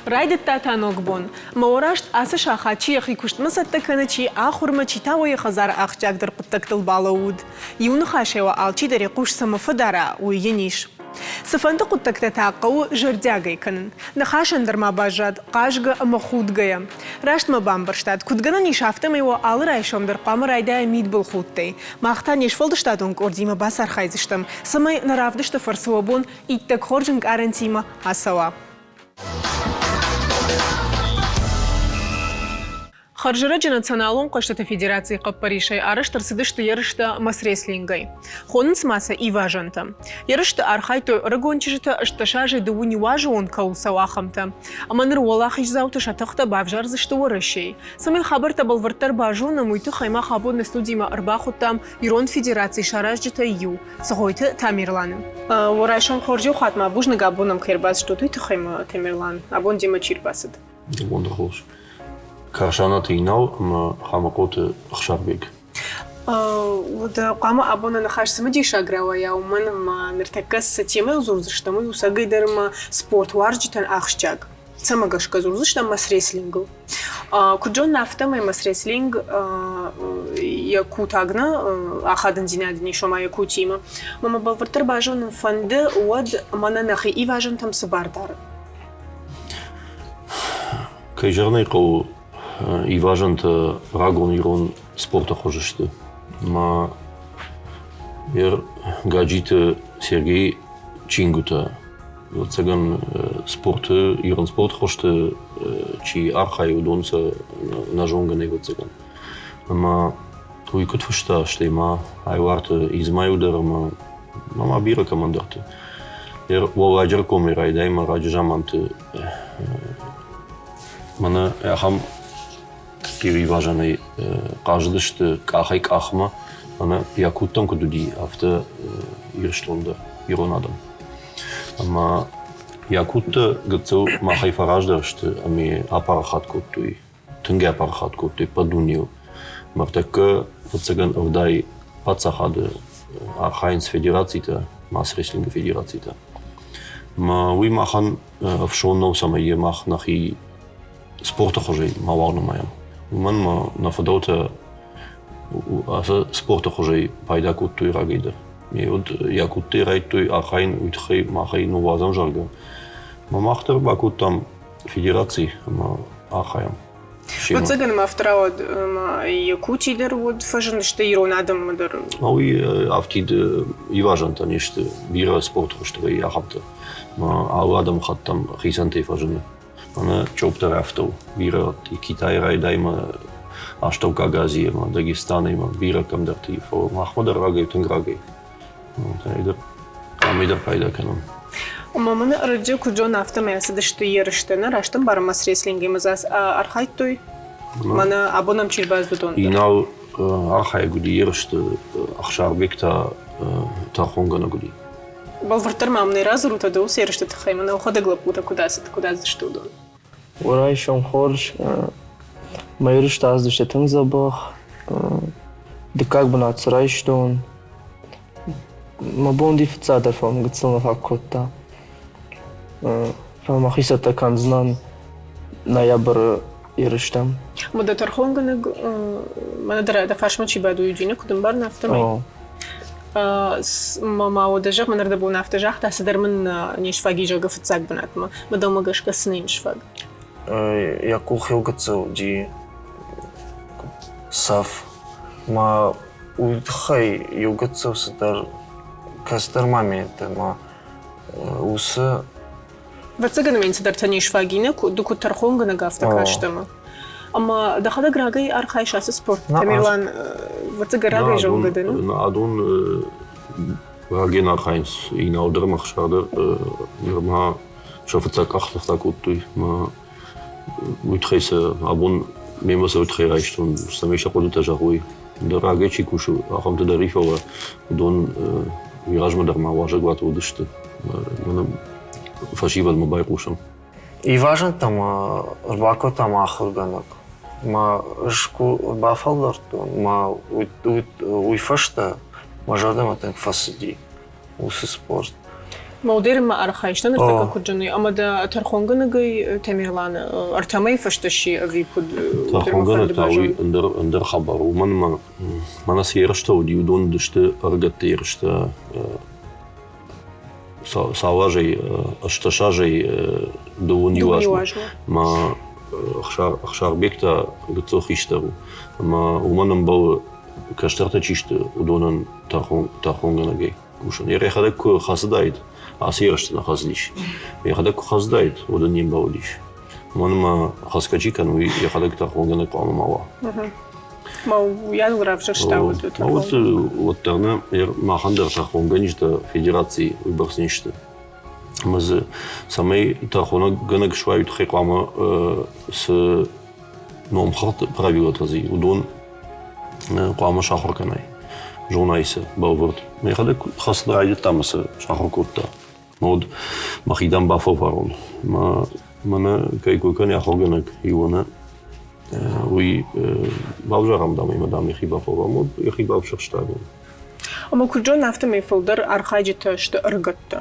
Райдыдта та ног бон. Мӕ раст ацы сахат чи йӕхи куыстмӕ цӕттӕ кӕны, чи ахуырмӕ, чи та уӕ йӕ хӕдзары ахсджиагдӕр хъуыддӕгтыл балӕууыд. Иу ныхасӕй уӕ алчидӕр йӕ хъус цӕмӕ фӕдара, уый йын ис. Цыфӕнды хъуыддӕгтӕ та хъӕуы зӕрдиагӕй кӕнын. Ныхасӕн дӕр ма баззад хъазгӕ ӕмӕ худгӕйӕ. Раст мӕ бамбӕрстат, куыд гӕнӕн ис, афтӕмӕй уӕ алы райсом дӕр хъуамӕ райдайа мидбылхудтӕй. Мах та не сфӕлдыстадон къордимӕ бацархайдзыстӕм, цӕмӕй нӕ равдысты фӕрцы уӕ бон иттӕг хорз ӕнкъарӕнтимӕ ацӕуа. Хӕрзӕрӕджы Националон хъӕзтыты федерацийы хъӕппӕрисӕй арӕзт ӕрцыдысты ерыстӕ мас-рестлингӕй. Хонынц ма сӕ ивазӕнтӕ. Ерысты архайдтой ӕрыгон чызджытӕ 18 азӕй дыууын иу азы онг кӕуыл цӕуы, ахӕмтӕ. Ӕмӕ ныр уӕлахиздзауты сӕ тыхтӕ бавзардзысты Уӕрӕсейы. Цӕмӕй хабӕрттӕ бӕлвырддӕр базонӕм, уый тыххӕй мах абон нӕ студимӕ ӕрбахуыдтам Ирон федерацийы саразджытӕй иу, Цгъойты Тамерланы. Райсом хорз иу хатт ма бузныг абон ӕм кӕй ӕрбацыдтут, уый тыххӕй ма Тамерлан, абон демӕ чи ӕрбацыд? Абон хорз. Карсанаты Инал ӕмӕ Хамыхъоты Ӕхсарбег. Уӕдӕ хъуамӕ абоны ныхас цымыдисаг рауайа, уымӕн ӕмӕ ныртӕккӕ цы темӕйыл дзурдзыстӕм, уый у сӕгӕйдӕр ӕмӕ спортуарзджытӕн ахсджиаг. Цӕмӕ гӕсгӕ дзурдзыстӕм мас-рестлингыл. Куыд зонын, афтӕмӕй мас-рестлинг якутаг нӕ ахадындзинад ис, ома Якутиимӕ. Мӕ мӕ бӕлвырддӕр базонын фӕнды, уӕд мӕнӕ нӕхи ивазӕнтӕм цы бар дары? Кӕй зӕгъын ӕй хъӕуы, ивазӕнтӕ рагон ирон спорты хуыз сты. Ма Гаджиты Сергей чингуытӕ ӕвӕццӕгӕн, спорты, ирон спорты хуызты чи архайы, уыдон сӕ нӕ зонгӕ нӕ ӕвӕццӕгӕн. Ӕмӕ уый куыд фыста, стӕй ма Айларты Измаил дӕр ӕмӕ ма бирӕ кӕмӕндӕрты. Уӕлладжыры комӕй райдай ӕмӕ раджы заманты мӕнӕ ахӕм хъиривазӕнӕй хъазыдысты къахӕй къахмӕ, ӕмӕ якуттӕм куыд уыди, афтӕ Ирыстон дӕр, ирон адӕм. Ӕмӕ якуттӕ гыццыл махӕй фӕраздӕр сты ӕмӕ апарахат кодтой, тынг апарахат кодтой по дунейыл. Ныртӕккӕ, фыццагӕн, ӕвдай паддзахады архайынц федерацитӕ, мас-рестлингы федерацитӕ. Ӕмӕ уый махӕн ӕфсон нӕу, цӕмӕй йӕ мах нӕхи спорты хуызӕй мауал нымайӕм. Уымӕн ӕмӕ нӕ фыдӕлтӕ ацы спорты хуызӕй пайда кодтой рагӕй дӕр. Уӕд якуттӕй райдыдтой архайын, уый тыххӕй махӕй ныууадзӕм, зӕгъгӕ. Ӕмӕ мах дӕр бакодтам федераци ӕмӕ архайӕм. Ӕвӕццӕгӕн ма афтӕ рауад, ӕмӕ Якути дӕр уӕд фӕзындысты ирон адӕммӕ дӕр. Уый афтид ивазӕнтӕ не сты, бирӕ спорты хуызты вӕййы ахӕмтӕ. Алы адӕмыхаттӕм хицӕнтӕй фӕзыны. Мӕнӕ чъоп дӕр афтӕ у. Бирӕ Китайы райдаймӕ Астӕуккаг Азийы ӕмӕ Дагестанӕй ӕмӕ бирӕ кӕмдӕрты, фӕлӕ махмӕ дӕр рагӕй, тынг рагӕй. Амӕй дӕр пайда кӕнӕм. Ӕмӕ мын ӕрӕджы куыд зон, афтӕмӕй ацыдысты ерыстӕ, нӕ раст ӕмбарын мас-рестлингимӕ архайдтой? Мӕнӕ абон ӕм чи рбацыд, уыдон дӕр. Инал архайӕг уыди ерысты, Ӕхсарбег та тӕрхонгӕнӕг уыди. Бӕлвырддӕр ма мын ӕй радзурут ӕдӕ уыцы ерысты тыххӕй, мӕнӕ уӕхӕдӕг лӕппутӕ куыд ацыд, куыд ацыдысты уыдон? Райсом хорз. Мӕ ерыстӕ ацыдысты тынг дзӕбӕх. Дыккаг бынат цы райстон. Мӕ бон ди фыццагдӕр фӕлӕ мын гыццыл нӕ фаг кодта. Фӕлӕ мӕхи цӕттӕ кӕндзынӕн ноябры ерыстӕм. Ӕмӕ дӕ тӕрхонгӕнӕг мӕнӕ дӕр дӕ фарсмӕ чи бады, уый куыд ӕмбарын, афтӕмӕй? Ма уӕдӕ зӕгъ, мӕн ӕрдӕбон афтӕ загъта, цыдӕр мын не сфаг и, зӕгъгӕ, фыццаг бынатмӕ. Мӕ дӕумӕ гӕсгӕ цы не сфаг? Йӕ къух иу гыццыл уыди цӕф. Ма уый тыххӕй иу гыццыл цыдӕр кӕцыдӕр моменты ма уыцы Ӕвӕццӕгӕн мын цыдӕртӕ не сфаг и, нӕ ды куыд тӕрхонгӕнӕг, афтӕ кастӕ ӕмӕ. Ӕмӕ дӕхӕдӕг рагӕй архайыс ацы спорт? Тамерлан, ӕвӕццӕгӕн рагӕй зонгӕ дӕ, нӕ? Адон рагӕй архайынц Инал дӕр ӕмӕ Ӕхсар дӕр нырма сӕ фыццаг къахдзӕфтӕ кодтой. Уый тыххӕй сӕ абон мемӕ сӕ уый тыххӕй райстон, цӕмӕй сӕ хъуыдытӕ зӕгъой. Ды рагӕй чи кусы, ахӕмтӕ дӕр и, фӕлӕ уыдон уый размӕ дӕр ма уазӕгуаты уыдысты. Мӕнӕ фӕсивӕдмӕ байхъусӕм. Ивазӕнтӕ ма ӕрбакодта мӕ ахуыргӕнӕг. Мӕ ӕз куы бафӕлвӕрдтон, мӕ уый фӕстӕ мӕ зӕрдӕмӕ тынг фӕцыди уыцы спорт. Молдермӕ архайыс, ныртӕккӕ куыд зыны, ӕмӕ дӕ тӕрхонгӕнӕгӕй Тамерланы ӕртӕмӕй фӕстӕ сси ӕви куыд? Тӕрхонгӕнӕг та уый ӕндӕр хабар у. Уымӕн ӕмӕ мӕнӕ цы ерыстӕ уыди, уыдон уыдысты ӕрыгӕтты ерыстӕ цал азӕй, 18 азӕй дыууын иу азмӕ. Мӕ Ӕхсарбег та гыццыл хистӕр у. Ӕмӕ уымӕн ӕмбӕлы, кӕстӕртӕ чи сты, уыдонӕн тӕрхонгӕнӕгӕй кусын. Йӕхӕдӕг куы хӕцыдаид, ацы ерысты нӕ хӕцыдис. Йӕхӕдӕг куы хӕцыдаид, уӕд ын не мбӕлыдис. Уымӕн ӕмӕ хӕцгӕ чи кӕны, уый йӕхӕдӕг тӕрхонгӕнӕг хъуамӕ ма уа. Ма уыйадыл равзӕрста уӕд Уӕд уӕддӕр нӕ махӕн дӕр тӕрхонгӕнджытӕ федерацийы уыйбӕрц не сты. Ӕмӕ дзы цӕмӕй тӕрхонгӕнӕг суай, уый тыххӕй хъуамӕ цы номхыгъд правилӕтӕ дзы уыдон хъуамӕ сахуыр кӕнай, зонай сӕ бӕлвырд. Мӕхӕдӕг хӕцын райдыдта ӕмӕ сӕ сахуыр кодта. Уӕд мӕхи дӕм бафӕлварон. Мӕнӕ кӕй кой кӕны ахуыргӕнӕг Иона, уый бавзарӕм дам ӕмӕ дам йӕхи бафӕлварӕм, уӕд йӕхи бавзӕрста. Ӕмӕ куыд зонын, афтӕмӕй фылдӕр архайджытӕ сты ӕрыгӕттӕ.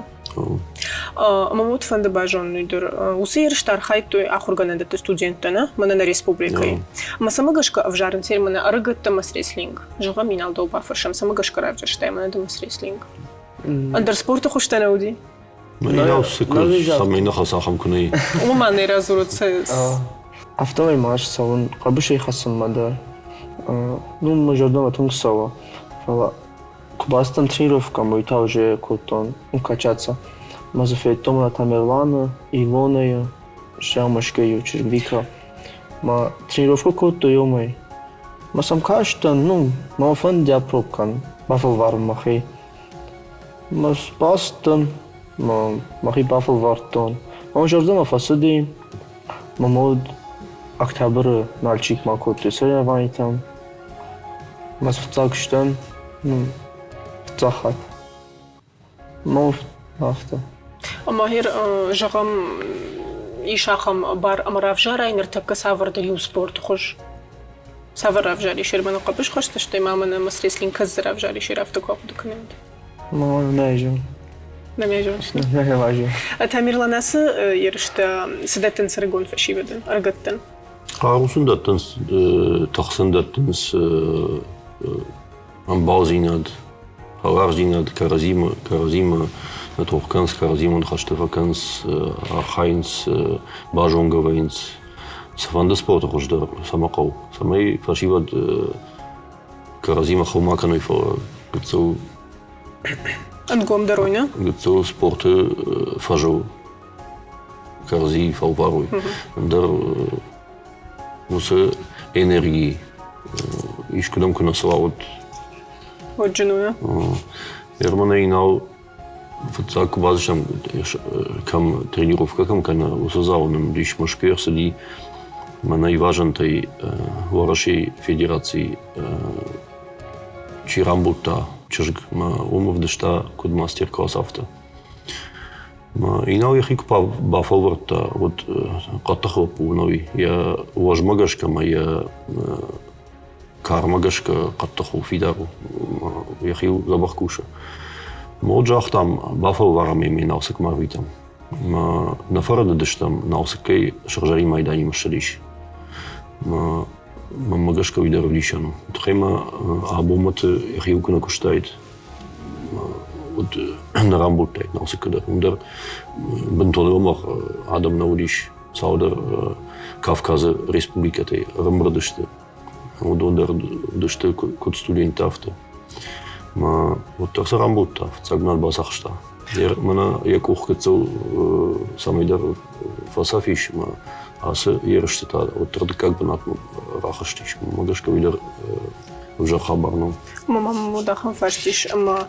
Ӕмӕ уӕд фӕнды базонын дӕр, уыцы ерысты архайдтой ахуыргӕнӕндӕтты студенттӕ, нӕ? Мӕнӕ нӕ республикӕйы. Ӕмӕ цӕмӕ гӕсгӕ ӕвзарынц мӕнӕ ӕрыгӕттӕ мас-рестлинг? Зӕгъӕм, Инал дӕу бафӕрсӕм, цӕмӕ гӕсгӕ равзӕрстай мӕнӕ ды мас-рестлинг? Ӕндӕр спорты хуызтӕ нӕ уыди? Инал цӕмӕй ныхас ахӕм куы нӕй. Уымӕ нӕ радзурут Афтӕмӕй ма ӕз цӕуын хъӕбысӕй хӕцынмӕ дӕр. Ну, мӕ зӕрдӕмӕ тынг цӕуы. Фӕлӕ куы бацыдтӕн тренировкӕмӕ, уый та уже кодтон, ну, качаться. Мӕ дзы федтон мӕнӕ Тамерланы, Илонӕйы, стӕй Мӕскуыйы иу чызг Вика. Мӕ тренировкӕ кодтой уымӕй. Мӕ сӕм кастӕн, ну, мӕ фӕнды апроб кӕнын, бафӕлварын мӕхи. Мӕ бацыдтӕн, мӕхи бафӕлвӕрдтон. Мӕ зӕрдӕмӕ фӕцыди. Мӕ мод октябры Нальчикмӕ кодтой соревнованитӕм. Мӕ фыццаг сдӕн, ну, фыццаг хатт. Ну, афтӕ. Ӕмӕ зӕгъӕм, ис ахӕм бар ӕмӕ равзарай ныртӕккӕ цавӕрдӕр иу спорты хуыз? Цавӕр равзарис? Ӕрмӕн хъӕбысхӕсты, стӕй ма мӕнӕ мас-рестлинг кӕд дзы равзарис, афтӕ куы ахъуыды кӕнӕд? Ну, нӕ зон. Нӕ зоныс? Нӕ зон. Тамерлан, ацы ерыстӕ цы дӕттынц ӕрыгон фӕсивӕдӕн, ӕрыгӕттӕн? Хъару сын дӕттынц, тых сын дӕттынц ӕмбалдзинад, хӕлардзинад кӕрӕдзимӕ, кӕрӕдзимӕ тох кӕнынц, кӕрӕдзимӕ ныхӕстӕ фӕкӕнынц, архайынц, базонгӕ вӕййынц. Цыфӕнды спорты хуыз дӕр цӕмӕ хъӕуы, цӕмӕй фӕсивӕд кӕрӕдзимӕ хыл ма кӕной, фӕлӕ гыццыл ӕнгомдӕр уой, нӕ? Гыццыл спорты фӕзыл кӕрӕдзи фӕлварой. Ӕндӕр уыцы энерги искуыдӕм куы нӕ цӕуа, уӕд Уӕд у, нӕ? Ерманӕй нал фыццаг куы базыдтам, кӕм тренировкӕ кӕм кӕны, уыцы залы нын уыдис Мӕскуыйы ӕрцыди мӕнӕ ивазӕнтӕй Уӕрӕсейы Федерацийы чи рамбылдта чызг, мӕ уым ӕвдыста куыд мастер-класс, афтӕ. Инал йӕхи куы бафӕлвӕрдта, уӕд хъӕддых лӕппу уынӕуи. Йӕ уӕзмӕ гӕсгӕ ӕмӕ йӕ кармӕ гӕсгӕ хъӕддых у, фидар у, йӕхи дзӕбӕх кусы. Мод загътам, бафӕлварӕм ӕмӕ Налцыкмӕ арвитӕм. Нӕ фӕрӕдыдыстӕм, Налцыккӕй сыгъзӕрин майданимӕ ссыдис. Мӕнмӕ гӕсгӕ уый дӕр ӕвдисӕн у. Тыххӕй ма абонмӕты йӕхиуыл куы нӕ куыстаид, уӕд нӕ рамбылдтаид Налцыккы дӕр. Уым дӕр бынтон лӕмӕгъ адӕм нӕ уыдис. Цалдӕр Кавказы республикӕтӕй ӕрӕмбырд сты. Уыдон дӕр уыдысты куыд студенттӕ, афтӕ. Мӕ уӕддӕр сӕ рамбылдта, фыццаг бынат бацахста. Мӕнӕ йӕ къух гыццыл цӕмӕйдӕр фӕцӕф ис, ӕмӕ ацы ерысты та уӕддӕр дыккаг бынатмӕ рахызтис. Мӕ гӕсгӕ уый дӕр ӕвзӕр хабар нӕу. Мӕ мамӕ уыд ахӕм фарст ис, ӕмӕ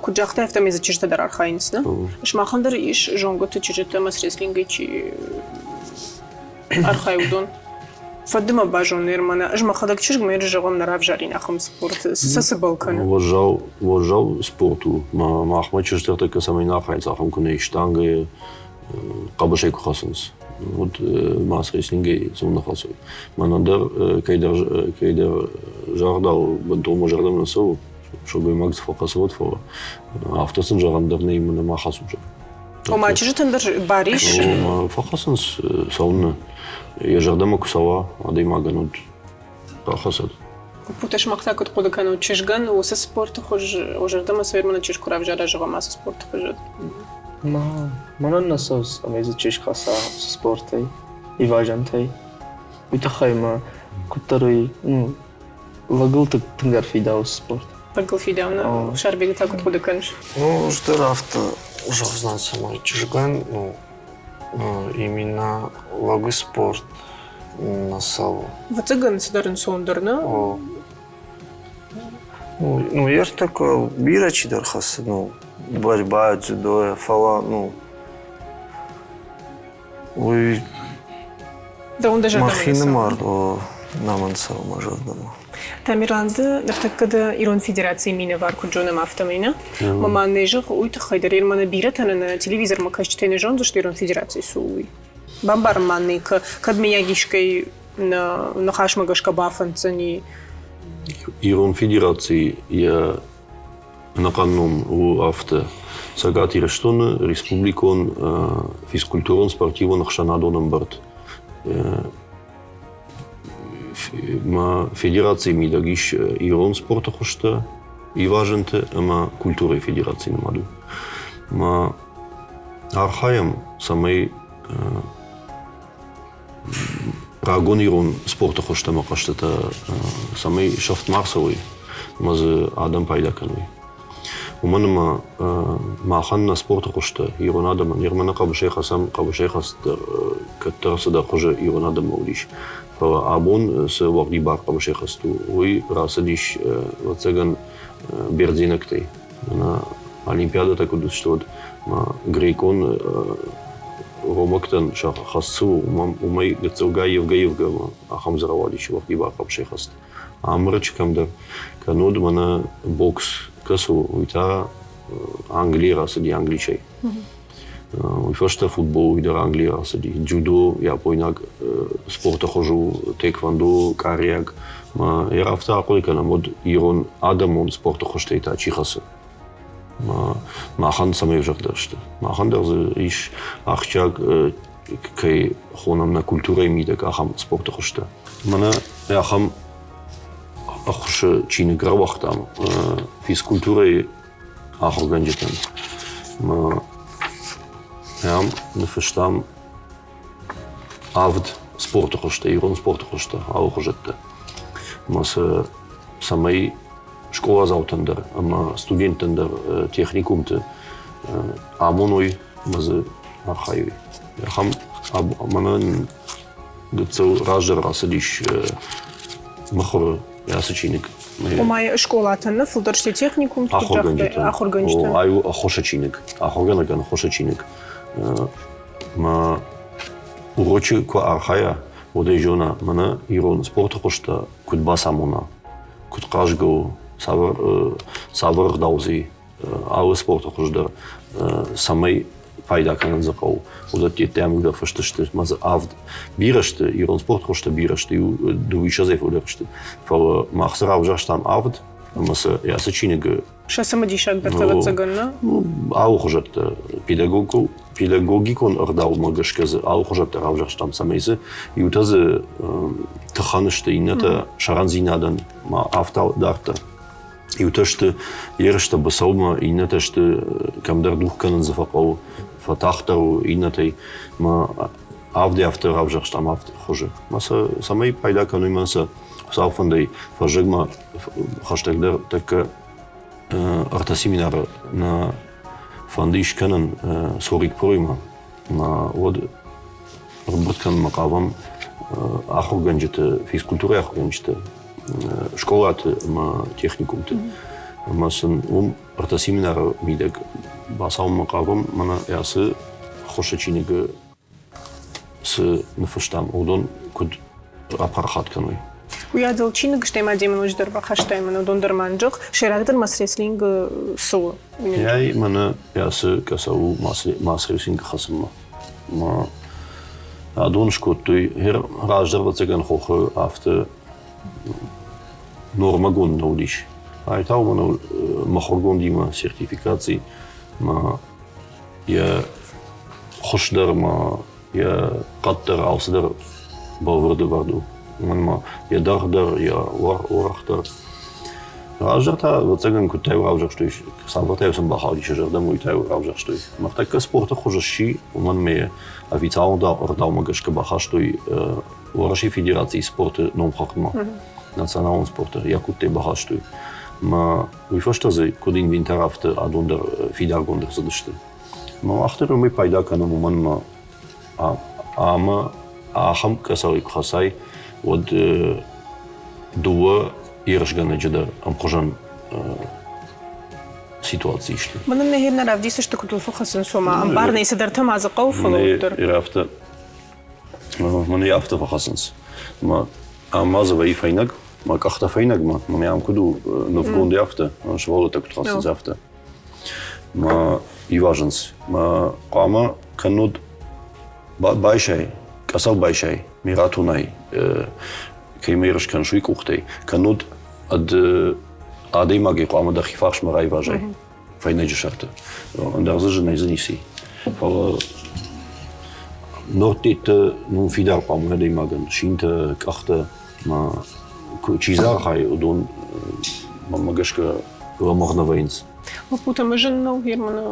куыд загътай, афтӕмӕй дзы чызджытӕ дӕр архайынц, нӕ? Сымахӕн дӕр ис зонгӕты чызджытӕ ӕмӕ рестлингӕй чи архайы, уыдон? Фӕнды мӕ базонын, Ермана, ӕз мӕхӕдӕг чызг мӕ зӕгъӕм нӕ равзарин ахӕм спорт. Цы цыбӕл кӕны? Уӕззау, уӕззау спорт у. Махмӕ чызджытӕ тӕккӕ цӕмӕй нӕ архайынц, ахӕм куы нӕ ис штангӕйы, хъӕбысӕй куы хӕцынц. Уӕд мас-рестлингӕй цӕуыл нӕ хӕцой. Мӕнӕн дӕр кӕйдӕр, кӕйдӕр загъдау бынтон мӕ зӕрдӕмӕ нӕ цӕуы. Сылгоймаг дзы фӕхӕцы, уӕд, фӕлӕ афтӕ сын зӕгъӕн дӕр нӕй, мӕнӕ ма хӕцут. Ома чызджытӕн дӕр бар ис? Фӕхӕцынц цӕуыннӕ. Йӕ зӕрдӕмӕ куы цӕуа, адӕймагӕн уыд рахӕцӕд. Лӕппутӕ, сымах та куыд хъуыды кӕнут, чызгӕн уыцы спорты хуыз, о зӕрдӕмӕ цӕуы, чызг куы равзара, зӕгъӕм, ацы спорты хуызы? Мӕнӕн нӕ цӕуы, цӕмӕй дзы чызг хӕца уыцы спортӕй, ивазӕнтӕй. Уый тыххӕй мӕ куыддӕр уый ну, лӕгыл тынгдӕр фидауы спорт. Лӕгыл фидауы, нӕ? Сарбег та куыд хъуыды кӕныс? Ну, ӕз дӕр афтӕ зӕгъдзынӕн, цӕмӕй чызгӕн, ну, именно лӕгы спорт нӕ цӕуы. Ӕвӕццӕгӕн, цыдӕр ӕнцондӕр, нӕ? О. Ну, ертӕккӕ бирӕ чидӕр хӕцы, ну, борьба, дзюдо, фӕлӕ, ну, уый Дӕуӕн дӕ зӕрдӕмӕ мӕхинымӕр нӕмӕн цӕуы мӕ зӕрдӕмӕ. Тамерлан, ды ныртӕккӕ дӕ Ирон Федерацийы минӕвар куыд зонӕм, афтӕмӕй, нӕ? Мӕ ма нӕ зӕгъ, уый тыххӕй дӕр мӕнӕ бирӕтӕ нӕ телевизормӕ кӕсджытӕ нӕ зондзысты Ирон Федерацийы цы у, уый. Бамбарын ма нӕ, кӕд мыййаг искӕй ныхасмӕ гӕсгӕ бафӕнддзӕни. Ирон Федераци йӕ ӕнӕхъӕн ном у афтӕ. Цӕгат Ирыстоны республикон физкультурон-спортивон ӕхсӕнадон ӕмбырд. Ма федерацийы мидӕг ис ирон спорты хуызтӕ, ивазӕнты ӕмӕ культурӕйы федерацийы нымад у. Ма архайӕм, цӕмӕй рагон ирон спорты хуызтӕ ӕмӕ хъӕзтытӕ цӕмӕй сӕфт ма рцӕуой ӕмӕ дзы адӕм пайда кӕной. Уымӕн ӕмӕ махӕн нӕ спорты хуызтӕ ирон адӕмӕн нырмӕ нӕ хъӕбысӕй хӕцӕм, хъӕбысӕй хӕцт дӕр кӕддӕр цыдӕр хуызы ирон адӕммӕ уыдис. Фӕлӕ абон цы уӕгъдибар хъӕбысӕй хӕцт у, уый рацыдис, ӕвӕццӕгӕн, бердзенӕгтӕй. Олимпиадӕтӕ куыд уыдысты, уӕд ма грекъон ромӕгтӕн сӕ хӕст цы у, уымӕй гыццылгай ивгӕ-ивгӕ ахӕм дзы рауадис уӕгъдибар хъӕбысӕй хӕцт. Амырычы кӕмдӕр, кӕннод мӕнӕ бокс кӕцы у, уый та Английы рацыди англисӕй. Уый фӕстӕ футбол уый дӕр Английы рацыди. Дзюдо япойнаг спорты хуыз у, тэквондо, къариаг. Ма йӕ афтӕ ахъуыды кӕнӕм, уӕд ирон адӕмон спорты хуызтӕй та чи хӕцы? Махӕн цӕмӕй ӕвзӕрдӕр сты? Махӕн дӕр дзы ис ахсджиаг кӕй хонӕм нӕ культурӕйы мидӕг, ахӕм спорты хуызтӕ. Мӕнӕ ахӕм ӕххуысы чиныг рауагътам физкультурӕйы ахуыргӕнджытӕн. Ам ныффыстам авд спорты хуызтӕ, ирон спорты хуызтӕ, алыхуызӕттӕ. Ӕмӕ сӕ цӕмӕй скъоладзаутӕн дӕр ӕмӕ студенттӕн дӕр техникумты амоной ӕмӕ дзы архайой. Ахӕм мӕнӕн гыццыл раздӕр рацыдис мыхуыры ацы чиныг. Ома скъолатӕн нӕ фылдӕр сты техникумты ахуыргӕнджытӕн. Ахуыргӕнджытӕн. Ай у ӕххуысы чиныг, ахуыргӕнӕгӕн ӕххуысы чиныг. Мӕ урочы куы архайа, уӕд ӕй зона, мӕнӕ ирон спорты хуызтӕ куыд бацамона, куыд хъазгӕ у, цавӕр цавӕр ӕгъдау дзы и, алы спорты хуыз дӕр цӕмӕй пайда кӕнын дзы хъӕуы. Уыдӕттӕ йеддӕмӕ дӕр фыст сты, ӕмӕ дзы авд бирӕ сты, ирон спорты хуызтӕ бирӕ сты, иу дыууиссӕдзӕй фылдӕр сты. Фӕлӕ мах дзы равзӕрстам авд, ӕмӕ сӕ ацы чиныгы Сӕ цымыдисагдӕртӕ, ӕвӕццӕгӕн, нӕ? Алыхуызӕттӕ. Педагогикон ӕгъдаумӕ гӕсгӕ дзы алыхуызӕттӕ равзӕрстам, цӕмӕй дзы иутӕ дзы тыхӕн сты, иннӕтӕ сӕрӕндзинадӕн ма афтӕ дарддӕр. Иутӕ сты ерыстӕ быцӕумӕ, иннӕтӕ сты кӕмдӕр дух кӕнын дзы фӕхъӕуы, фӕтагъддӕр у иннӕтӕй. Мӕ авдӕй афтӕ равзӕрстам авд хуызы. Мӕ сӕ цӕмӕй пайда кӕной, мӕ сӕ Хуыцау фӕндӕй фӕззӕгмӕ хӕстӕгдӕр тӕккӕ ӕртӕ семинары нӕ фӕнды скӕнын Сорикпроимӕ. Мӕ уӕд ӕрбырд кӕнынмӕ хъавӕм ахуыргӕнджыты, физкультурӕйы ахуыргӕнджыты скъолаты ӕмӕ техникумты. Ӕмӕ сын уым ӕртӕ семинары мидӕг бацӕуынмӕ хъавӕм мӕнӕ ацы ӕххуысы чиныгы цы ныффыстам, уыдон куыд апарахат кӕной. Уый адыл чиныг, стӕй ма демон дӕр бахастай мӕн, уыдон дӕр манджых. Сӕйрагдӕр мас-рестлинг цы у? Яй мӕнӕ ацы кӕсӕ у мас-рестлингы хӕцынмӕ. Ма адон скодтой, раздӕр ӕвӕццӕгӕн хохы афтӕ нормӕгонд нӕ уыдис. Ай та уымӕн мыхуыргондимӕ сертификаци ма йӕ Хуыз дӕр ма йӕ хъӕд дӕр алцыдӕр бӕлвырд ӕвӕрд у. Уымӕн ма йӕ дӕргъ дӕр, йӕ уӕрх дӕр. Раздӕр та, ӕвӕццӕгӕн, куыдтӕ-иу равзӕрстой, цавӕртӕ-иу сын бахауди сӕ зӕрдӕмӕ, уый та-иу равзӕрстой. Ныртӕккӕ спорты хуыз сси, уымӕн ӕмӕ йӕ официалон ӕгъдаумӕ гӕсгӕ бахастой Уӕрӕсейы Федерацийы спорты номхыгъдмӕ, националон спорты якуттӕй бахастой. Ӕмӕ уый фӕстӕ дзы куыд инвентар, афтӕ адон дӕр фидаргонд ӕрцыдысты. Ӕмӕ мах дӕр уымӕй пайда кӕнӕм, уымӕн ӕмӕ ӕмӕ ахӕм къӕсӕрӕй куы хӕцай, уӕд дыууӕ ерысгӕнӕджы дӕр ӕмхуызӕн ситуаци сты. Мӕнӕн нӕ нӕ равдисысты, куыд ыл фӕхӕцынц, ома ӕмбарынӕй цыдӕртӕ ма дзы хъӕуы, фӕлӕ уӕддӕр. Афтӕ Мӕнӕ афтӕ фӕхӕцынц. Ӕмӕ ам ма дзы вӕййы фӕйнӕг, мӕ къӕхтӕ фӕйнӕгмӕ, мӕ ам куыд у нывгонд афтӕ, сывӕллӕттӕ куыд хӕцынц, афтӕ. Мӕ ивазынц. Мӕ хъуамӕ кӕннод байсай, къӕцӕл байсай, ме ратонай, кӕй ме ерыс кӕныс, уый къухтӕй, кӕннод ӕд адӕймагӕй хъуамӕ дӕхи фарсмӕ райвазай. Фӕйнӕджы сӕрты. Ӕндӕр дзы зынӕй дзы ницы и. Фӕлӕ нордтетты ну фидар хъуамӕ адӕймагӕн синтӕ, къӕхтӕ ма чи дзы архайы, уыдон мӕнмӕ гӕсгӕ лӕмӕгъ нӕ вӕййынц. Лӕппутӕм зын нӕу, Германы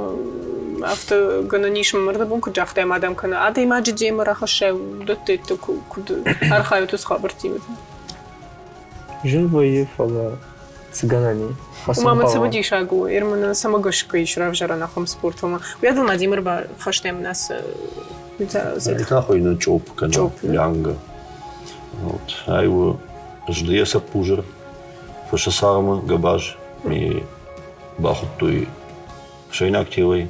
афтӕ гӕнӕн ис, мӕрдӕбон куыд загътай, адӕм кӕнӕ адӕймаджы демӕ рахӕссай, уыдӕттӕ куыд архайут уыцы хабӕрттимӕ? Зын вӕййы, фӕлӕ цы гӕнӕн и? Ома мын цымыдисаг у, Ирманы цӕмӕ гӕсгӕ ис равзарӕн ахӕм спортмӕ. Уыйадыл Владимир бахастам нас Это хуыйны чъоп кӕнӕ лянга. Вот. Ай у здыйӕ цӕппузыр, фысы цармы гӕбаз ми бахуыдтой ӕфсӕйнаг телӕй.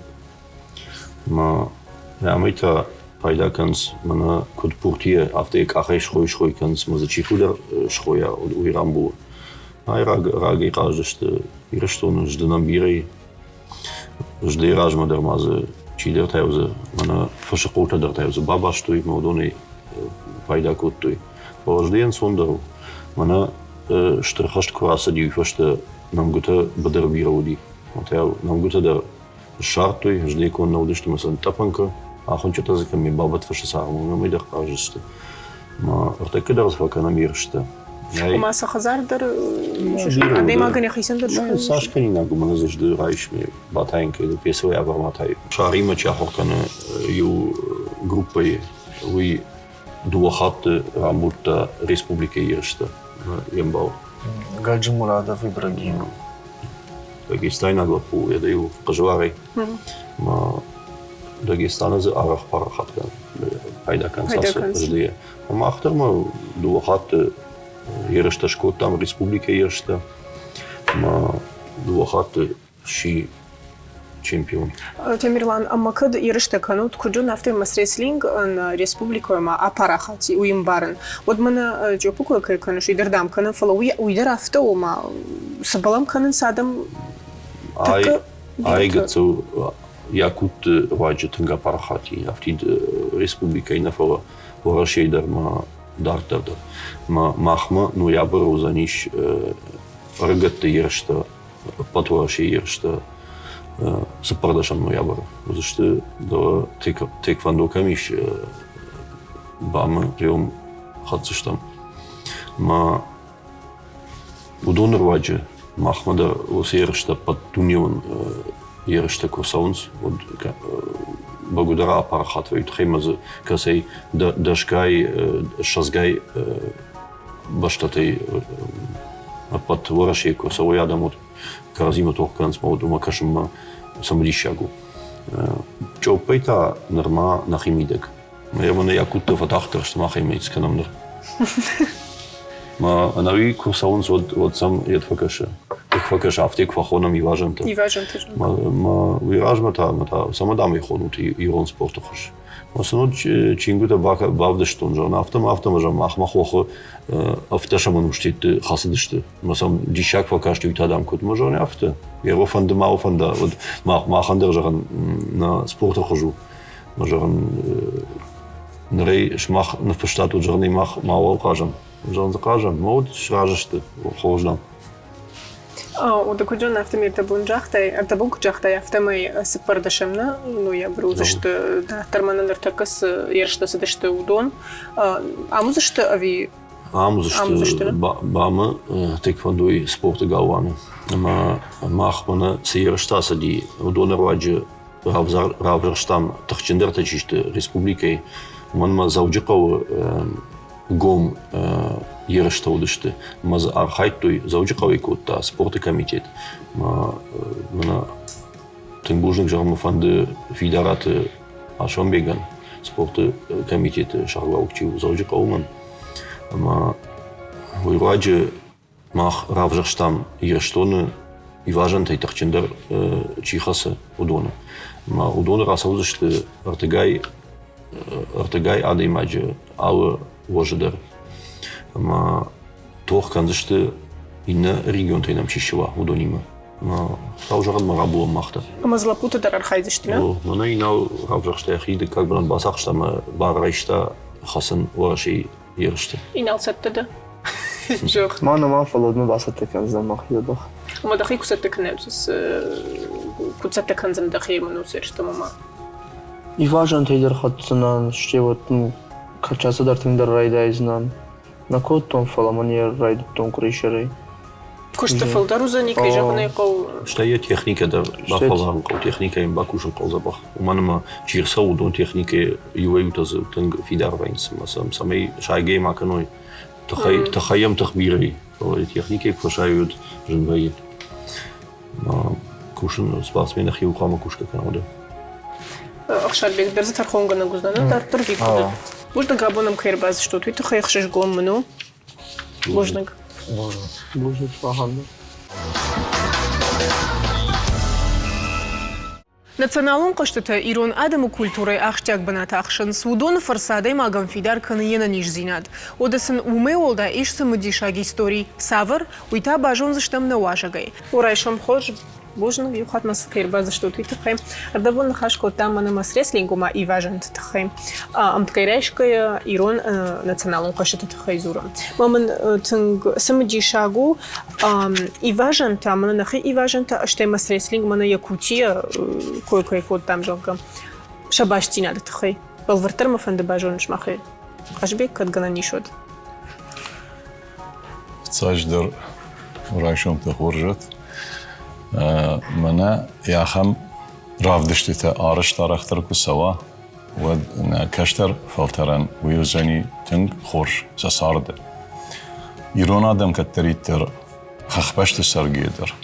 Ӕмӕ амӕй та пайда кӕнынц мӕнӕ куыд пуртийӕ, афтӕ йӕ къахӕй схой-схой кӕнынц, ӕмӕ дзы чи фылдӕр схойа, уый рамбулы. Ай рагӕй хъаздзысты Ирыстоны здынӕн бирӕ. Здыйы размӕ дӕр ма дзы чидӕртӕ дзы мӕнӕ фысы хъултӕ дӕр та дзы бабастой ӕмӕ уыдонӕй пайда кодтой. Фӕлӕ здыйы ӕнцондӕр у. Мӕнӕ стыр хӕст куы рацыди, уый фӕстӕ нӕмгуытӕ быдыры бирӕ уыди. Нӕмгуытӕ дӕр ссардтой, здекон нӕ уыдысты ӕмӕ сын тъӕпӕнкӕ, ахуынчъытӕ дзы кӕм бабадт фысы цармыл, уымӕй дӕр хъазыдысты. Ӕмӕ ӕртӕккӕ дӕр дзы фӕкӕнӕм ерыстӕ. Ома сӕ хӕдзар дӕр адӕймагӕн йӕхицӕн дӕр Цас кӕнинаг у, мӕнӕ дзы сды райсме батайын кӕны, пецӕй ӕвӕрмӕ тай. Шаримӕ чи ахуыр кӕны иу группӕйы, уый дыууӕ хатты рамбылдта республикӕйы ерыстӕ йе мбал. Гаджимурадов Ибрагим. Дагестайнаг лӕппу, йӕ иу хъызларӕй. Ма Дагестаны дзы арӕх парахат пайда кӕнынц ацы здыйӕ. Мах дӕр ма дыууӕ хатты ерыстӕ скодтам, республикӕйы ерыстӕ. Ма дыууӕ хатты сси чемпион. Темирлан, ӕмӕ кӕд ерыстӕ кӕнут, куыд уын афтӕ мас-рестлинг республикӕйы ма апарахат и, уый ӕмбарын. Уӕд мӕнӕ Джопы кой кӕй кӕныс, уый дӕр дам кӕнын, фӕлӕ уый, уый дӕр афтӕ у, ма цыбӕлӕм кӕнынц адӕм Ай, ай гыццыл Якутты руаджы тынг апарахат и, афтид республикӕйы нӕ, фӕлӕ Уӕрӕсейы дӕр ма дарддӕр дӕр. Махмӕ ноябры уыдзӕнис ӕрыгӕтты ерыстӕ ӕппӕт Уӕрӕсейы ерыстӕ цыппӕрдӕсӕм ноябры уыдзысты тхэквондо кӕм ис, БАМ-ы прием хӕцдзыстӕм. Ӕмӕ уыдоны руаджы махмӕ дӕр уыцы ерыстӕ ӕппӕт дунеон ерыстӕ куы цӕуынц, уӕд бӕгуыдӕр апарахат вӕййы, тыххӕй ма дзы кӕцӕй дӕсгай, ссӕдзгай бӕстӕтӕй ӕппӕт Уӕрӕсейы куы цӕуой адӕм, уӕд кӕрӕдзимӕ тох кӕнынц ӕмӕ уымӕ кӕсынмӕ цымыдисаг у. Чъоппӕй та нырма нӕхи мидӕг. Мӕ якуттӕ фӕтагъддӕр сты, мах ӕй мӕйц кӕнӕм ныр. Ма ӕнӕуи куы цӕуынц, уӕд, уӕд сӕм йед фӕкӕсы. Куы фӕкӕсы, афтӕ куы фӕхонӕм ивазӕнтӕ. Ивазӕнтӕ. Ма уый размӕ та, ма та цӕмӕ дам ӕй хонут ирон спорты хуыз? Сын уыд чингуытӕ бавдыстон, зӕгъын, афтӕ ӕмӕ афтӕ, зӕгъын, махмӕ хохы ӕфтӕсӕм ӕнустӕтты хӕцыдысты. Ӕмӕ сӕм диссаг фӕкасти, уый та дам куыд, мӕ зӕгъын, афтӕ. Йӕ фӕнды ма фӕнда, уӕд махӕн дӕр, зӕгъын, нӕ спорты хуыз у. Мӕ зӕгъын, нырӕй сымах ныффыстат, уӕд зӕгъын, мах мауал хъазӕм. Зӕгъын, дзы хъазӕм, мӕ уӕд сразы сты, хорз дам. Уды афтӕ ме рдӕбон загътай, ӕрдӕбон куыд загътай, афтӕмӕй цыппӕрдӕсӕм нӕ ноябры уыдзысты, дарддӕр мӕнӕ ныртӕккӕ цы ерыстӕ цыдысты, уыдон. Ам уыдзысты ӕви Ам уыдзысты БАМ-ы тэквондойы спорты галуаны. Ӕмӕ мах мӕнӕ цы ерыстӕ цыди, уыдоны руаджы равзӕрстам тыхджындӕртӕ чи сты республикӕйы. Уымӕн ӕмӕ Дзӕуджыхъӕуы гом ерыстӕ уыдысты ӕмӕ дзы архайдтой Дзӕуджыхъӕуӕй кодта спорты комитет. Мӕнӕ тынг бузныг зӕгъын мӕ фӕнды Фидараты Асланбегӕн, спорты комитеты сӕргълӕууӕг чи у Дзӕуджыхъӕуы мӕн. Ӕмӕ уый руаджы мах равзӕрстам Ирыстоны ивазӕнтӕй тыхджындӕр чи хӕцы, уыдоны. Ӕмӕ уыдоны рацӕудзысты ӕртыгай ӕртыгай адӕймаджы алы уӕзы дӕр. Ӕмӕ тох кӕндзысты иннӕ регионтӕй нӕм чи ссӕуа, уыдонимӕ. Хуыцау зӕгъӕд мӕ рабулӕм мах дӕр. Ӕмӕ дзы лӕппутӕ дӕр архайдзысты, нӕ? Мӕнӕ Инал равзӕрста йӕхи дыккаг бынат бацахста ӕмӕ бар райста хӕцын Уӕрӕсейы ерысты. Инал цӕттӕ дӕ? Зӕгъ. Ма нӕма, фӕлӕ уӕдмӕ бацӕттӕ кӕндзӕн мӕхи дзӕбӕх. Ӕмӕ дӕхи куы цӕттӕ кӕнай, куыд цӕттӕ кӕндзӕн дӕхи ӕмӕ ну ерыстӕм ӕмӕ? Ивазӕнтӕй дӕр хӕцдзынӕн, стӕй уӕд ну, кӕцыдӕр тынгдӕр райдайдзынӕн. Нӕ кодтон, фӕлӕ мын йӕ райдыдтон къуырисӕрӕй. Куысты фылдӕр уыдзӕни, кӕй зӕгъын ӕй хъӕуы. Стӕй йӕ техникӕ дӕр бафӕлварын хъӕуы, техникӕйы бакусын хъӕуы дзӕбӕх. Уымӕн ӕмӕ чи рцӕуы, уыдон техникӕйы иуӕй-иутӕ дзы тынг фидар вӕййынц ӕмӕ сӕм цӕмӕй сайгӕ ма кӕной, тыхӕй, тыхӕй йӕм тых бирӕ и, фӕлӕ техникӕйы куы фӕсайой, уӕд зын вӕййы. Кусын спортсмен йӕхиуыл хъуамӕ кусгӕ кӕна, уӕдӕ. Ӕхсарбег дӕр дзы тӕрхонгӕнӕг уыдзӕн, дарддӕр викуды. Бузныг абон ӕм кӕй ӕрбацыдыстут, уый тыххӕй ӕхсызгон мын у. Бузныг. Бузныг. Бузныг, Фаханды. Националон хъӕзтытӕ ирон адӕмы культурӕйы ахсджиаг бынат ахсынц. Уыдоны фӕрцы адӕймагӕн фидар кӕны йе нӕниздзинад. Уӕдӕ сын уымӕй уӕлдай ис цымыдисаг истори. Цавӕр, уый та базондзыстӕм нӕ уазӕгӕй. Райсом хорз. Бузныг, иу хатт ма цы кӕй ӕрбадзыстут, уый тыххӕй. Ӕрдӕбон ныхас кодтам мӕнӕ мас-рестлинг, ома ивазӕнты тыххӕй. Ӕмткӕй райсгӕйӕ ирон националон хъӕзтыты тыххӕй дзурӕм. Мӕ мын тынг цымыдисаг у ивазӕнтӕ, мӕнӕ нӕхи ивазӕнтӕ, стӕй мас-рестлинг мӕнӕ Якутийӕ кой кӕй кодтам, зӕгъгӕ, сӕ бастдзинады тыххӕй. Бӕлвырддӕр мӕ фӕнды базонын сымахӕй. Хъазбег, кӕд гӕнӕн ис, уӕд. Фыццаджыдӕр райсомтӕ хорз уӕд. Мӕнӕ ахӕм равдыстытӕ арӕзт арӕхдӕр куы цӕуа, уӕд нӕ кӕстӕр фӕлтӕрӕн уый уыдзӕни тынг хорз сӕ царды. Ирон адӕм кӕддӕриддӕр хӕхбӕсты цӕргӕйӕ дӕр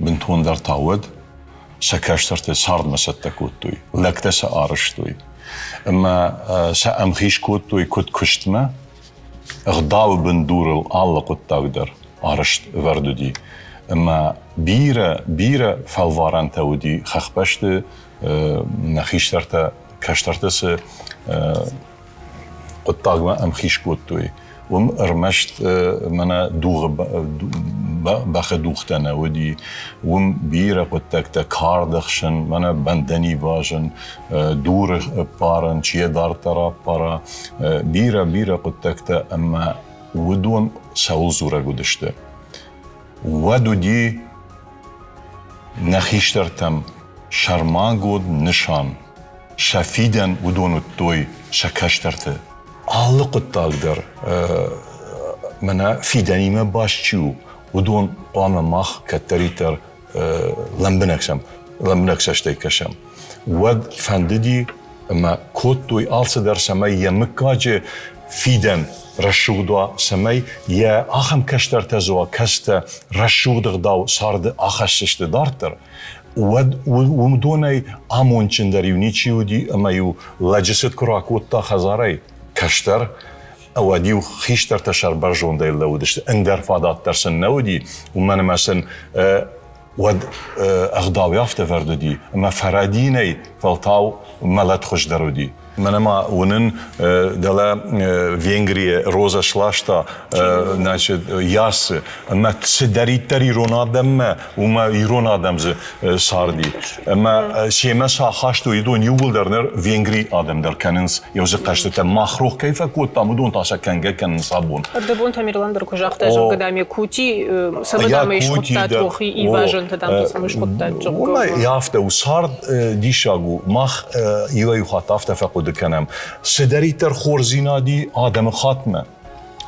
бынтондӕр та уӕд сӕ кӕстӕртӕ цардмӕ цӕттӕ кодтой, лӕгтӕ сӕ арӕзтой ӕмӕ сӕ ӕмхиз кодтой куыд куыстмӕ, ӕгъдауы бындурыл алы хъуыддаг дӕр арӕзт ӕвӕрд уыди. Ӕмӕ бирӕ, бирӕ фӕлварӕнтӕ уыди хӕхбӕсты нӕ хистӕртӕ, кӕстӕртӕ цы хъуыддагмӕ ӕмхиз кодтой, уым ӕрмӕст мӕнӕ дугъы бӕхы дугътӕ нӕ уыди, уым бирӕ хъуыддӕгтӕ кард ӕхсын, мӕнӕ бӕндӕн ивазын, дуры ӕппарын, чи йӕ дарддӕр аппара, бирӕ-бирӕ хъуыддӕгтӕ ӕмӕ уыдон цӕуыл дзурӕг уыдысты. Уӕд уыди нӕ хистӕртӕм сӕрмагонд нысан. Сӕ фидӕн уыдон уыдтой сӕ кӕстӕрты. Алы хъуыддаг дӕр мӕнӕ фидӕнимӕ баст чи у, уыдон хъуамӕ мах кӕддӕриддӕр лӕмбынӕг сӕм лӕмбынӕг цӕстӕй кӕсӕм. Уӕд фӕндыди ӕмӕ кодтой алцыдӕр, цӕмӕй йӕ мыггаджы фидӕн рӕсугъд уа, цӕмӕй йӕ ахӕм кӕстӕртӕ дзы уа, кӕцытӕ рӕсугъд ӕгъдау царды ахӕсдзысты дарддӕр. Уӕд уыдонӕй амондджындӕр-иу ничи уыди ӕмӕ-иу лӕджы цыд куы ракодта хӕдзарӕй кӕстӕр, уӕд-иу хистӕртӕ сӕрбӕрзондӕй лӕууыдысты, ӕндӕр фадат дӕр сын нӕ уыди, уымӕн ӕмӕ сын уӕд ӕгъдауӕй афтӕ вӕрд уыди, ӕмӕ фӕрӕдинӕй фӕлтау мӕлӕт хуыздӕр уыди. Мӕнӕ ма уынын, дӕлӕ Венгрийӕ Роза сласта, значит, Яссы, ӕмӕ цыдӕриддӕр ирон адӕммӕ, уымӕ ирон адӕм дзы царди. Ӕмӕ семӕ цы ахастой, уыдон иууылдӕр ныр Венгрийы адӕм дӕр кӕнынц. Еу дзы хъӕзтытӕ мах рох кӕй фӕкодтам, уыдон та сӕ кӕнгӕ кӕнынц абон. Ӕрдӕбон Тамерлан дӕр куы загъта, зӕгъгӕ, дам, Якути, цӕмӕ дам ӕй схуыдтат рохи ивазӕнтӕ, дам, цӕмӕ схуыдтат, зӕгъгӕ. Уымӕй афтӕ у, цард диссаг у. Мах иуӕй-иу хатт афтӕ фӕхъуыды кӕнӕм, цыдӕриддӕр хорздзинад и адӕмы хатмӕ,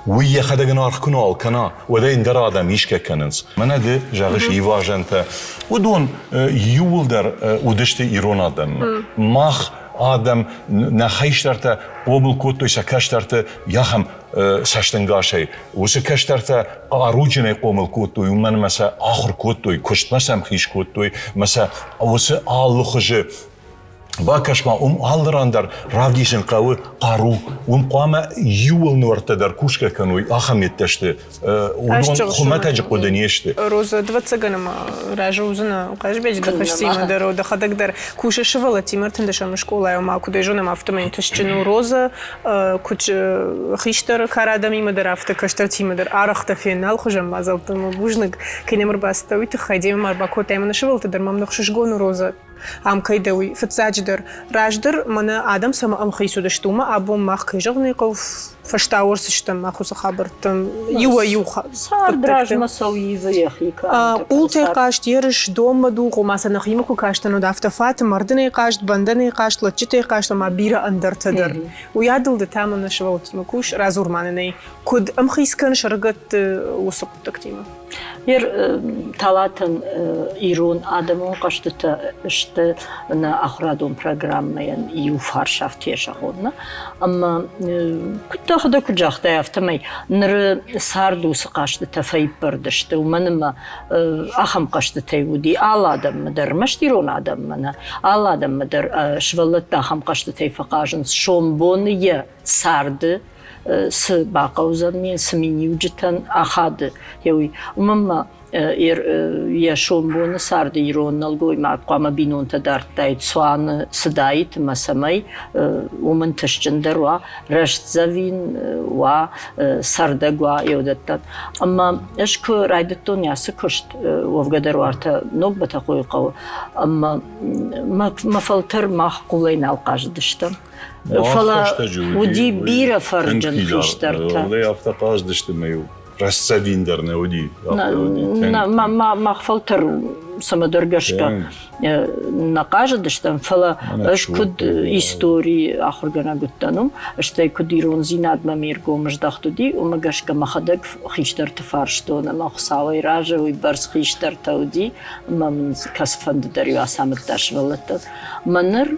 уый йӕхӕдӕг ын аргъ куы нал кӕна, уӕд ӕй ӕндӕр адӕм исгӕ кӕнынц. Мӕнӕ ды зӕгъыс ивазӕнтӕ, уыдон иууылдӕр уыдысты ирон адӕммӕ. Мах адӕм, нӕ хистӕртӕ хъомыл кодтой сӕ кӕстӕрты ахӕм цӕстӕнгасӕй. Уыцы кӕстӕртӕ хъаруджынӕй хъомыл кодтой, уымӕн ӕмӕ сӕ ахуыр кодтой, куыстмӕ сӕм хиз кодтой, ӕмӕ сӕ уыцы алы хуызы Бакӕс-ма, уым алы ран дӕр равдисын хъӕуы хъару. Уым хъуамӕ иууыл нуӕрттӕ дӕр кусгӕ кӕной, ахӕм йедтӕ сты. Уыдон хуымӕтӕджы хъуыды не сты. Роза, ӕвӕццӕгӕн ӕмӕ разы уыдзынӕ Хъазбеджы дӕхӕстимӕ дӕр, дӕхӕдӕг дӕр кусыс сывӕллӕттимӕ ӕртындӕсӕм скъолайы, ома куыд ӕй зонӕм, афтӕмӕй ӕнтыстджын у Роза, куыд хистӕр кары адӕмимӕ дӕр, афтӕ кӕстӕртимӕ дӕр арӕхдӕр фен алхуызӕн мадзӕлттӕ. Бузныг, кӕй нӕм ӕрбацыдтӕ, уый тыххӕй. Демӕ ма ӕрбакодтай ӕмӕ нӕ сывӕллӕтты дӕр мӕм ӕхсызгон у, Роза. Ам кӕй дӕ, уый. Фыццаджыдӕр, раздӕр мӕнӕ адӕм цӕмӕ ӕмхиц уыдысты, уымӕ абон мах, кӕй зӕгъын ӕй хъӕуы, фӕстауӕрц стӕм мах уыцы хабӕрттӕм. Иуӕй-иу Цард размӕ цӕуы ивы йӕхи. Хъултӕй хъазт, ерыс, донмӕ дугъ, ома сӕ нӕхимӕ куы кастӕн, уӕд афтӕ фаты, мӕрдынӕй хъазт, бӕндӕнӕй хъазт, лӕдджытӕй хъазт ӕмӕ бирӕ ӕндӕртӕ дӕр. Уыйадыл ды та мӕнӕ сывӕллӕттимӕ кус, радзур ма нын ӕй, куыд ӕмхиц кӕныс ӕрыгӕтты уыцы хъуыддӕгтимӕ? Ер Талатӕн ирон адӕмон хъӕзтытӕ сты нӕ ахуырадон программӕйӕн иу фарс афтӕ зӕгъон. Ӕмӕ куыд дӕхӕдӕг куыд загътай, афтӕмӕй ныры цард уыцы хъӕзтытӕ фӕиппӕрд сты, уымӕн ӕмӕ ахӕм хъӕзтытӕй уыди алы адӕммӕ дӕр, ӕрмӕст ирон адӕммӕ нӕ, алы адӕммӕ дӕр сывӕллӕттӕ ахӕм хъӕзтытӕй фӕхъазынц сомбоны йӕ царды цы бахъӕудзӕн ме цы миниуджытӕн ахады, уый. Уымӕн ма йӕ сомбоны царды ирон нӕлгоймаг хъуамӕ бинонтӕ дардтаид, цуаны цыдаид ӕмӕ цӕмӕй уым ӕнтыстджындӕр уа, рӕстдзӕвин уа, цӕрдӕг уа еудӕттӕн. Ӕмӕ ӕз куы райдыдтон ацы куыст, уӕвгӕ дӕр уартӕ Ног Бӕтӕхъойы хъӕуы, ӕмӕ мӕ фӕлтӕр мах хъулӕй нал хъазыдыстӕм. Фӕлӕ уыди бирӕ фӕрнджын хистӕртӕ. Афтӕ хъаздысты мӕ-иу рӕстдзӕвин дӕр нӕ уыди. Мах фӕлтӕр цӕмӕдӕр гӕсгӕ нӕ хъазыдыстӕм, фӕлӕ ӕз куыд историйы ахуыргӕнӕг уыдтӕн уым, стӕй куыд ирондзинадмӕ ме ргом здӕхт уыди, уымӕ гӕсгӕ мӕхӕдӕг хистӕрты фарстон ӕмӕ Хуыцауӕй разы уый бӕрц хистӕртӕ уыди, ӕмӕ мын кӕцыфӕнды дӕр-иу ацамыдта сывӕллӕттӕн. Мӕ ныр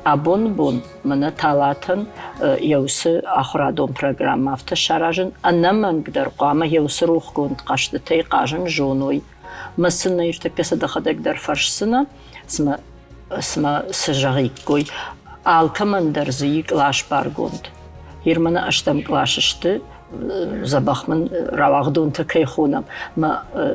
Абоны бон мӕнӕ Талатӕн йӕ уыцы ахуырадон программӕ афтӕ саразын ӕнӕмӕнгдӕр хъуамӕ йӕ уыцы рухгонд хъӕзтытӕй хъазын зоной. Мӕ сын ныртӕккӕ сӕ дӕхӕдӕг дӕр фӕрсдзынӕ, цымӕ, цымӕ цы зӕгъиккой. Алкӕмӕн дӕр дзы и кълас баргонд. Ир мӕнӕ ӕстӕм къласы сты, дзӕбӕх мын рауагъдонтӕ кӕй хонӕм. Мӕ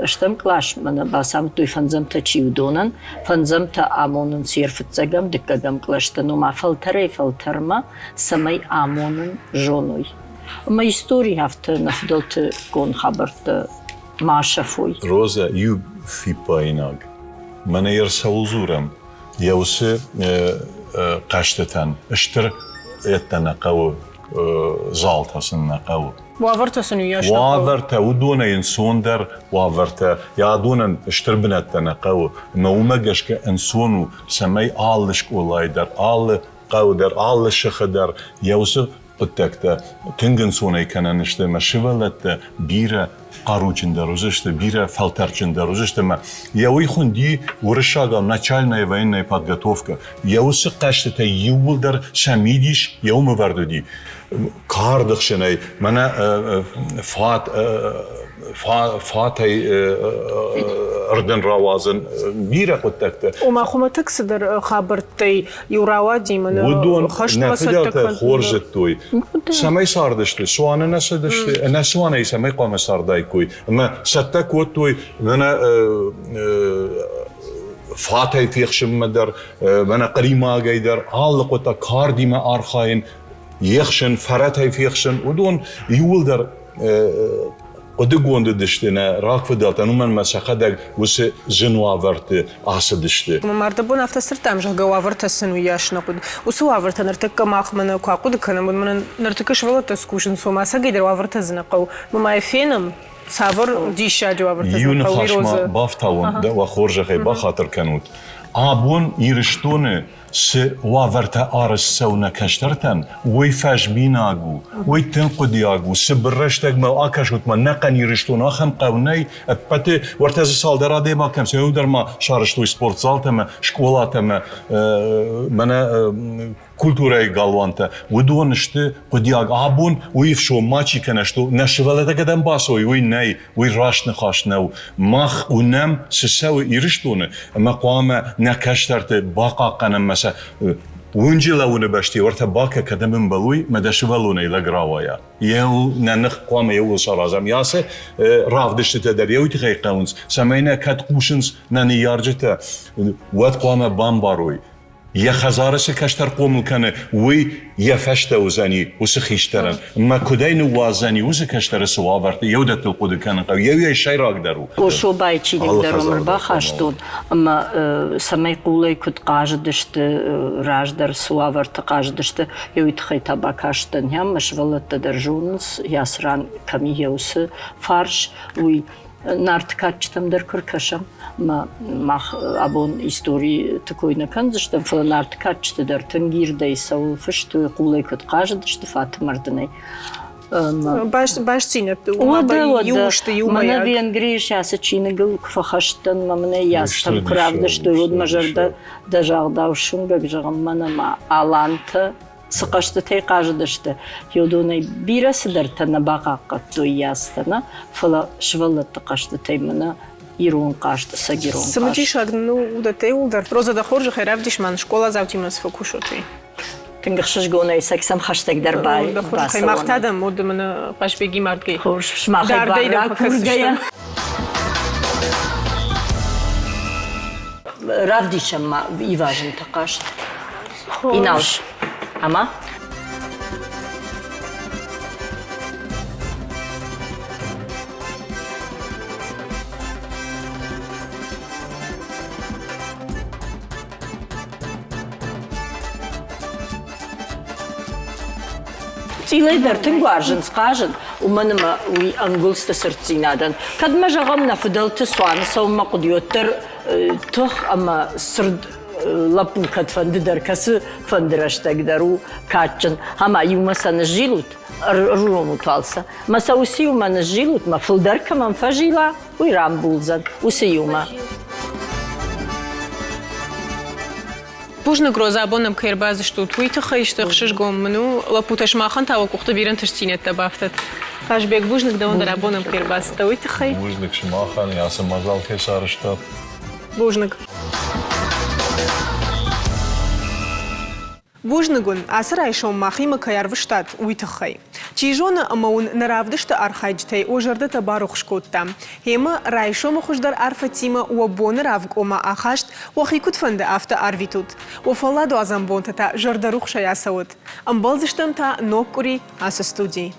ӕстӕм кълас мӕнӕ бацамыдтой фӕндзӕмтӕ чи уыдонӕн. Фӕндзӕмтӕ амонынц йе рфыццӕгӕм, дыккӕгӕм кълӕстӕн, ома фӕлтӕрӕй-фӕлтӕрмӕ, цӕмӕй амонын зоной. Ӕмӕ истори афтӕ нӕ фыдӕлтыккон хабӕрттӕ ма сӕфой. Розӕ, иу фиппаинаг. Мӕнӕ йе рцӕуыл дзурӕм, йӕ уыцы хъӕзтытӕн стыр ӕддӕ нӕ хъӕуы залтӕ сын нӕ хъӕуы. Уавӕртӕ сын уыйас нӕ хъӕуы. Уавӕртӕ, уыдонӕй ӕнцондӕр уавӕртӕ, йӕ адонӕн стыр бынӕттӕ нӕ хъӕуы. Ӕмӕ уымӕ гӕсгӕ ӕнцон у, цӕмӕй алы скъолайы дӕр, алы хъӕуы дӕр, алы сыхы дӕр йӕ уыцы хъуыддӕгтӕ тынг ӕнцонӕй кӕнӕн сты ӕмӕ сывӕллӕттӕ бирӕ хъаруджындӕр уыдзысты, бирӕ фӕлтӕрджындӕр уыдзысты ӕмӕ йӕ уый хуынди уырыссагау начальная военная подготовка. Йӕ уыцы хъӕзтытӕ иууылдӕр сӕ мидис йӕ уым ӕвӕрд уыди. Карды хсӕнӕй мӕнӕ фат фатӕй ӕрдын рауадзын бирӕ хъуыддӕгтӕ. Ома хуымӕтӕг цыдӕр хабӕрттӕй иу рауади мӕнӕ Уыдон хӕстмӕ нӕ цӕттӕ фыдӕлтӕ кӕнын. хорз зыдтой, цӕмӕй цардысты, цуаны нӕ цыдысты, ӕнӕ цуанӕй цӕмӕй хъуамӕ цардаиккой. Ӕмӕ цӕттӕ кодтой мӕнӕ. фатӕй фехсынмӕ дӕр, мӕнӕ хъримагӕй дӕр, алы хъуыддаг кардимӕ архайын, ехсын, фӕрӕтӕй фехсын, уыдон иууылдӕр хъуыдыгонд уыдысты нӕ рагфыдӕлтӕн, уымӕн ӕмӕ сӕхӕдӕг уыцы зын уавӕрты ацыдысты. Марды бон афтӕ сырдтам, зӕгъгӕ, уавӕртӕ сын уыйас нӕ хъуыд. Уыцы уавӕртӕ ныртӕккӕ мах мӕнӕ куы ахъуыды кӕнӕм, уӕд мӕнӕ ныртӕккӕ сывӕллӕттӕ скусынц, ома ӕцӕгӕйдӕр уавӕртӕ дзы нӕ хъӕуы. Мӕ ма йӕ фенӕм, цавӕр диссаджы уавӕртӕ дзы Иу ныхас ма бафтауон, дӕ уӕ хорзӕхӕй бахатыр кӕнут. Абон Ирыстоны цы уавӕртӕ арӕзт цӕуы нӕ кӕстӕртӕн, уый фӕзминаг у, уый тынг хъуыдиаг у. Цыбыр рӕстӕгмӕ акӕсут ма, нӕхъӕн Ирыстон ахӕм хъӕу нӕй, ӕппӕты уӕртӕ дзы цалдӕр адӕймаг кӕм сӕ дӕр ма сарӕзтой спортзалтӕ ӕмӕ скъолатӕ ӕмӕ мӕнӕ культурӕйы галуантӕ, уыдон сты хъуыдиаг. Абон уый ӕфсон мачи кӕнӕ сты, нӕ сывӕллӕттӕ кӕдӕм бацӕуой, уый нӕй, уый раст ныхас нӕу. Мах уынӕм, цы цӕуы Ирыстоны, ӕмӕ хъуамӕ нӕ кӕстӕрты бахъахъхъӕнӕм ӕмӕ сӕ уынджы лӕууыны бӕсты уӕртӕ бакӕ, кӕдӕм ӕмбӕлой, мӕ дӕ сывӕллонӕй лӕг рауайа. Йӕ нӕ ных хъуамӕ иууыл саразӕм. Ацы равдыстытӕ дӕр йӕ уый тыххӕй хъӕуынц, цӕмӕй нӕ кӕд хъусынц нӕ ныййарджытӕ, уӕд хъуамӕ бамбарой, йӕ хӕдзары цы кӕстӕр хъомыл кӕны, уый йӕ фӕстӕ уыдзӕни уыцы хистӕрӕн. Мӕ куыдӕй ныууадздзӕни уыцы кӕстӕры цы уавӕрты, йӕ уыдӕттыл хъуыды кӕнын хъӕуы. Йӕ уый сӕйрагдӕр у. Къособайы чиныг дӕр уым ӕрбахастон, ӕмӕ цӕмӕй хъулӕй куыд хъазыдысты, раздӕр цы уавӕрты хъазыдысты, йӕ уый тыххӕй та бакастӕн. Мӕ сывӕллӕттӕ дӕр зонынц, йӕ цы ран кӕм и, йӕ уыцы фарс, уый. Нарты кадджытӕм дӕр куы ркӕсӕм, ӕмӕ мах абон историты кой нӕ кӕндзыстӕм, фӕлӕ Нарты кадджыты дӕр тынг ирдӕй цӕуыл фыст, уый хъулӕй куыд хъазыдысты фаты мӕрдынӕй. Бастдзинӕдты иу сты иумӕйаг. Мӕнӕ Венгрийы ацы чиныгыл куы фӕхӕст дӕн, мӕ мын ӕй азтӕм куы равдыстой, уӕд мӕ зӕрдӕ дӕ загъдау суынгӕг, зӕгъын, мӕнӕ ма алантӕ цы хъӕзтытӕй хъазыдысты, уыдонӕй бирӕ цыдӕртӕ нӕ бахъахъхъӕдтой ястӕ, нӕ, фӕлӕ сывӕллӕтты хъӕзтытӕй мӕнӕ ирон хъазт, ӕцӕг ирон хъазт. Цымыдисаг нын у уыдӕттӕ иууылдӕр. Роза, дӕ хорзӕхӕй равдис мӕн, скъоладзаутимӕ цы фӕкусут, уый. Тынг ӕхсызгонӕй сӕг сӕм хӕстӕгдӕр бацӕуон. Мах та дӕм уыд мын Хъазбеги мардгӕй. Хорз, сымахӕй ракургӕйӕ. Равдисӕм ма ивазынты хъазт. Инал. Ӕмӕ? Цъилӕй дӕр тынг уарзынц хъазын, уымӕн ӕмӕ уый ӕнгуылдзты цырддзинадӕн. Кӕд мӕ зӕгъӕм, нӕ фыдӕлты цуаны цӕуынмӕ хъуыди, уӕддӕр тых ӕмӕ цырд лӕппу кӕдфӕнды дӕр, кӕцыфӕнды рӕстӕг дӕр у кадджын. Ӕмӕ иумӕ сӕ ныззилут, ӕруромут уал сӕ. Мӕ сӕ уыцы иумӕ ныззилут, мӕ фылдӕр кӕмӕн фӕзила, уый рамбулдзӕн уыцы иумӕ. Бузныг, Роза, абон нӕм кӕй ӕрбацыдыстут, уый тыххӕй сты ӕхсызгон мын у. Лӕппутӕ, сымахӕн та уӕ къухты бирӕ ӕнтыстдзинӕдтӕ бафтӕд. Хъазбег, бузныг дӕуӕн дӕр абон нӕм кӕй ӕрбацыдтӕ, уый тыххӕй. Бузныг сымахӕн, ацы мадзал кӕй сарӕзтат. Бузныг. Бузныг уын, ацы райсом махимӕ кӕй ӕрвыстат, уый тыххӕй. Чи зоны, ӕмӕ уын нӕ равдысты архайджытӕй уӕ зӕрдӕтӕ барухс кодтам. Гъемӕ райсомы хуыздӕр арфӕтимӕ уӕ боны равг ома ахаст уӕхи куыд фӕнды, афтӕ арвитут. Уӕ фӕлладуадзӕн бонтӕ та зӕрдӕрухсӕй ацӕуӕд. Ӕмбӕлдзыстӕм та ног къуыри ацы студийы.